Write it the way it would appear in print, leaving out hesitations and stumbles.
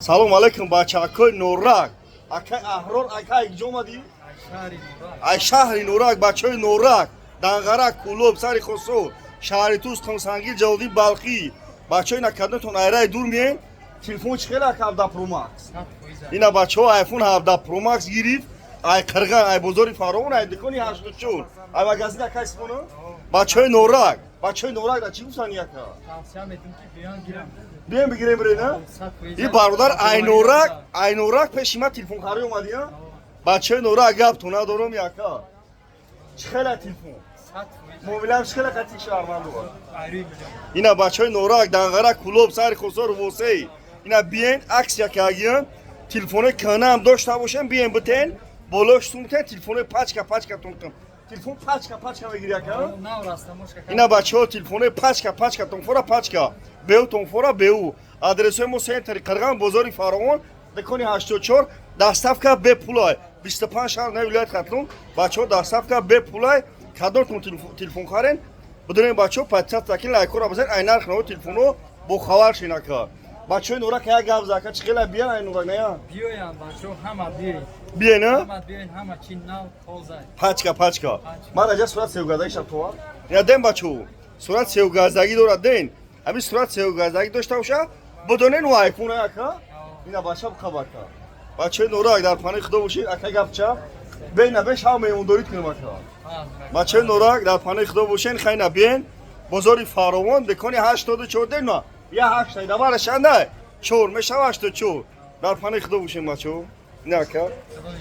Салом алейкум, бачаакои Норак. Акай Аҳрор, акай, киҷо омадӣ? Ай шаҳри Норак. Бачаҳои Норак, Данғара, Кӯлоб, Сари Хосор, шаҳри Туз, Қумсангир, Ҷалолиддин Балхӣ, бачаҳои накардатон айраи дур меен. Телефон чӣ хела, ака, 17 Pro Max? Ина, бачаҳо, iPhone 17 Pro Max гирифт ай Қирған, ай бозори Фаровон, ай дукони 84, ай магазин акай Симона. Бачаҳои Норак, бачаҳои Норак да чӣ гуфтани, ака? Бием, бигирем, бирена. И бародар Айнорак, Айнорак пеши ма телефонхарӣ омадӣ, а? Бачаҳои Норак, гапту надорум, яка. Чӣ хела телефон? Мобилам чӣ хела қати шаҳрванду? Ина, бачаҳои Норак, Данғара, Кӯлоб, Сари Хосор, Восей. Ина биен, акция кагиян, телефонои кӯҳнаам дошта бошем, биен, битен, болош сумтен, телефонои пачка пачка тонтон. Телефон пачка пачка мегири, ака? Ина, бачаҳо, телефонои пачка пачка, тонфора пачка, беу тонфора беу. Адресҳои мо: центри Қирған, бозори Фаровон, дукони 84. Доставка бепулай. 25 шаҳр на вилоят Хатлон. Бачаҳо, доставка бепулай. Кадомтон телефон харен, бидонем, бачаҳо, подписаться кин, лайкора бизан, ай нарх наво телефоно бохабар шин, ака. Бачаҳои Норак, як гап за, ака, чӣ хела биян ай Норак, ная? Биёян, бачаҳо, ҳама биёен. Биен, а? Ҳама биёен, ҳама чи нав, тоза. Пачка пачка. Ман аҷа сурат севгаздагӣ шабтова. Я ден, бачаҳо, сурат севгаздагӣ дорад, ден. Ҳамин сурат севгаздагӣ дошта боша, бидонен, у айфон, ака. Ина, бача, хабарка. Бачаҳои Норак, дар паноҳи Худо бошед, ака, гапча. Бена бе шав меҳмондорӣ кунем, ака. Бачаҳои Норак, дар паноҳи Худо бошен, хайна биен. Бозори Фаровон, дукони 84, ден на. Я ҳашта, давара шанда. Чор мешава 84. Дар паноҳи Худо бошен, бачаҳо. Не, ака.